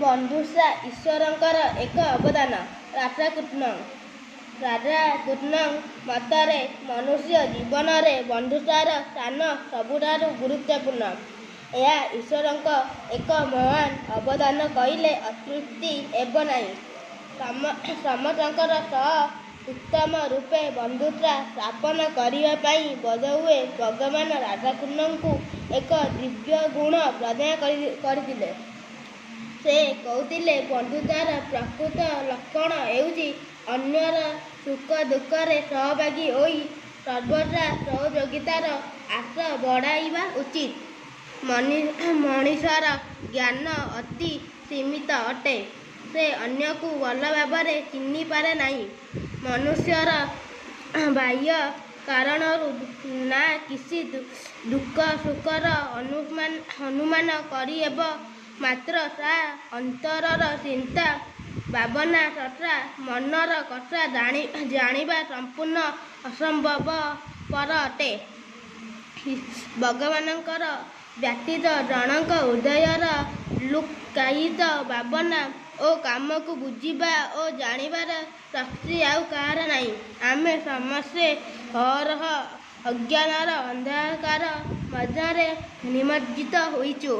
ବନ୍ଧୁତା ଈଶ୍ୱରଙ୍କର ଏକ ଅବଦାନ। ରାଧାକୃଷ୍ଣ ରାଧାକୃଷ୍ଣଙ୍କ ମତରେ ମନୁଷ୍ୟ ଜୀବନରେ ବନ୍ଧୁତାର ସ୍ଥାନ ସବୁଠାରୁ ଗୁରୁତ୍ୱପୂର୍ଣ୍ଣ। ଏହା ଈଶ୍ୱରଙ୍କ ଏକ ମହାନ ଅବଦାନ କହିଲେ ଅତ୍ୟୁକ୍ତି ହେବ ନାହିଁ। ସମସ୍ତଙ୍କ ସହ ଉତ୍ତମ ରୂପେ ବନ୍ଧୁତା ସ୍ଥାପନ କରିବା ପାଇଁ ବୋଧହୁଏ ଭଗବାନ ରାଧାକୃଷ୍ଣଙ୍କୁ ଏକ ଦିବ୍ୟ ଗୁଣ ପ୍ରଦାନ କରିଥିଲେ। ସେ କହୁଥିଲେ, ବନ୍ଧୁତାର ପ୍ରକୃତ ଲକ୍ଷଣ ହେଉଛି ଅନ୍ୟର ସୁଖ ଦୁଃଖରେ ସହଭାଗୀ ହୋଇ ସର୍ବଦା ସହଯୋଗିତାର ହାତ ବଢ଼ାଇବା ଉଚିତ। ମଣିଷର ଜ୍ଞାନ ଅତି ସୀମିତ ଅଟେ। ସେ ଅନ୍ୟକୁ ଭଲ ଭାବରେ ଚିହ୍ନିପାରେ ନାହିଁ। ମନୁଷ୍ୟର ବାହ୍ୟ କାରଣରୁ ନା କିଛି ଦୁଃଖ ସୁଖର ଅନୁମାନ କରିହେବ, ମାତ୍ର ତା ଅନ୍ତରର ଚିନ୍ତା ଭାବନା ତଥା ମନର କଥା ଜାଣିବା ସମ୍ପୂର୍ଣ୍ଣ ଅସମ୍ଭବପର ଅଟେ। ଭଗବାନଙ୍କ ବ୍ୟତୀତ ଜଣକ ହୃଦୟର ଲୁକ୍କାୟିତ ଭାବନା ଓ କାମକୁ ବୁଝିବା ଓ ଜାଣିବାର ଶକ୍ତି ଆଉ କାହାର ନାହିଁ। ଆମେ ସମସ୍ତେ ଅହରହ ଅଜ୍ଞାନର ଅନ୍ଧକାର ମଧ୍ୟରେ ନିମଜ୍ଜିତ ହୋଇଛୁ।